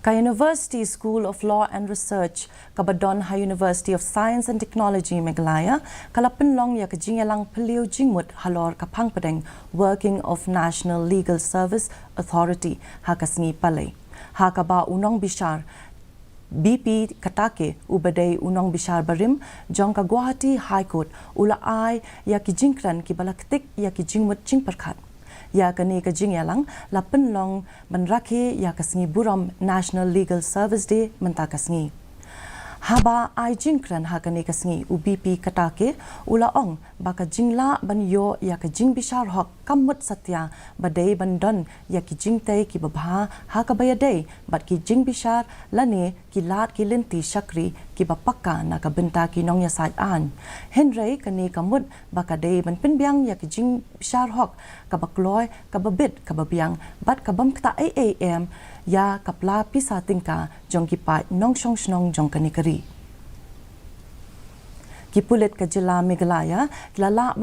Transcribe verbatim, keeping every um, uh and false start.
Ka University School of Law and Research, kaba don ha University of Science and Technology Meghalaya, ka la pynlong ïa ka jingïalang phylliew jingmut halor ka phang pdeng Working of National Legal Service Authority ha ka sngi Palei, ha kaba u nongbishar B P Katake, uba dei u nongbishar barim jong ka Guwahati High Court, u la ai ïa ki jingkren kiba la ktik ïa ki jingmut jingpyrkhat. Ïa kane ka jingïalang la pynlong ban rakhe ïa ka sngi burom National Legal Service Day mynta ka sngi. Haba ai jingkren ha kane ka sngi, u B P Katake u la ong ba ka jinglah ban ïoh ïa ka jingbishar hok kam mut satia ba dei ban don ïa ki jingtei kiba bha ha kaba ïadei bad ki jingbishar lane ki lad ki lynti shakri kiba paka na ka bynta ki nongïasaid aiñ. Hynrei kane ka mut ba ka dei ban pynbiang ïa ki jingbishar hok kaba kloi, kaba bit, kaba biang bad ka bym ktah ei ei em ïa ka pla pisa tyngka jong ki paid nongshong shnong jong kane ka ri. Ki pulit ka jylla Meghalaya ki la lah ban